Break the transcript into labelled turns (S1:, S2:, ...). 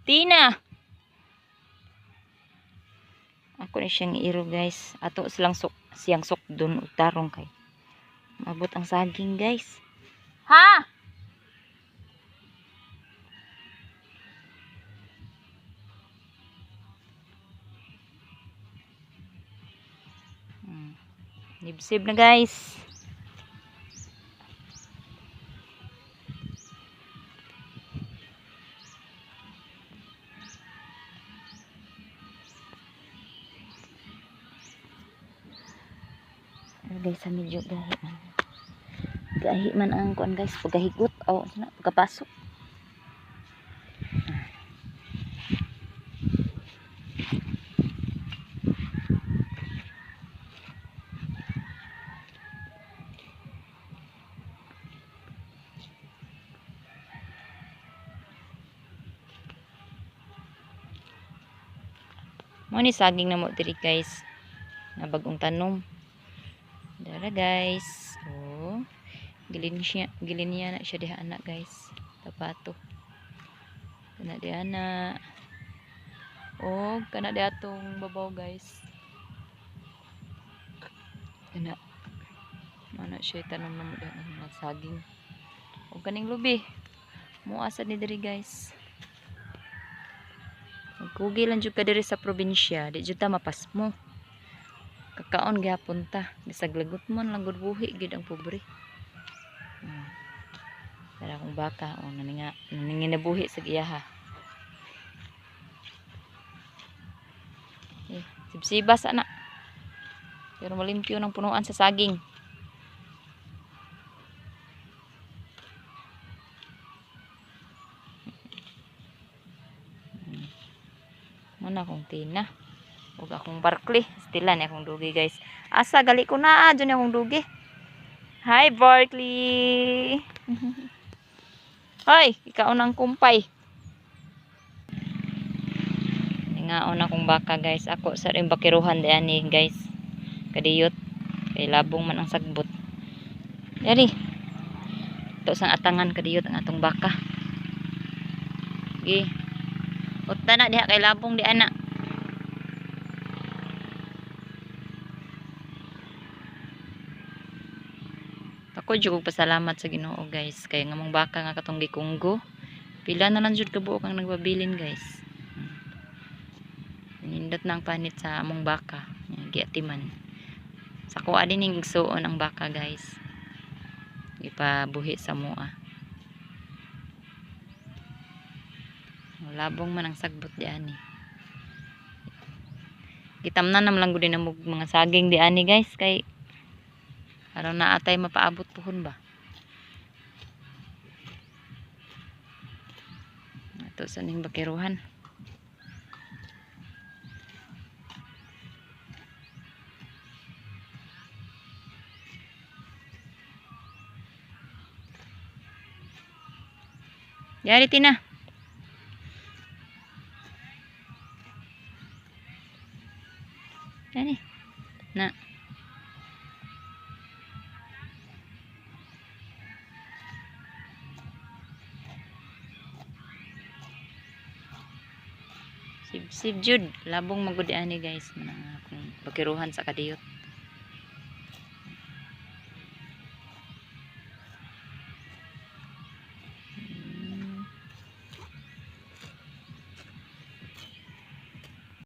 S1: Tina. Ako na siyang iro guys. Ato silang sok siyang sukdon ug tarong kay maabot ang saging guys. Ha? Nibsib na guys. Guys, sa medyo gahi man. Gahi man ang kuan guys, pagkahigot o na pagkapasok. Mo ni saging na mo diri guys. Na bagong tanom. Dara guys. Oh. Gilin niya na siya diha anak guys. Tapato. Kana diha na. Oh, kana diha atong babaw guys. Kana. Mana siya tanom na mo diha nga saging. Og kaning lubi. Muasa ni diri guys. Magkugi lang jud ka diri sa probinsya, di jud ta mapasmo. Kakaon gihapon ta, bisag lagot man lang gud buhi gid ang pobre. Dara akong baka, oh naninginabuhi sa iyaha. Eh, sibsibas ana. Pero malimpyo ng punuan sa saging. Muna akong tina. Ug akong Barkley. Stila ni akong dugi guys. Asa gali ko na dyan akong dugi. Hi Barkley. Hoy, ikaw nang kumpay. Ningaon akong baka guys. Ako sa rin bakiruhan diyan ni guys. Kadiyot kay labong man ang sagbot. Yari. Ito sang atangan kadiyot ang atong baka. Gi. Utda na diha kay labong di ana. Ako jud pasalamat sa Ginoo guys kay nga mong baka nga katong gikunggo. Pila na lang jud kabuok ang nagpabilin guys. Nindot na ang panit sa among baka, giatiman. Sa kuha din ning igsuon ang baka guys. Gipabuhi sa mua. Labong man ang sagbot di ani. Gitamnan naman lang gud din ang mga saging di ani guys kay aron na atay mapaabot puhon ba. Ato sa ning bakiruhan. Yari tina. Yani. Na. Sib-sib jud, labong magud ani guys, manang akong bakiruhan sa kadiyot.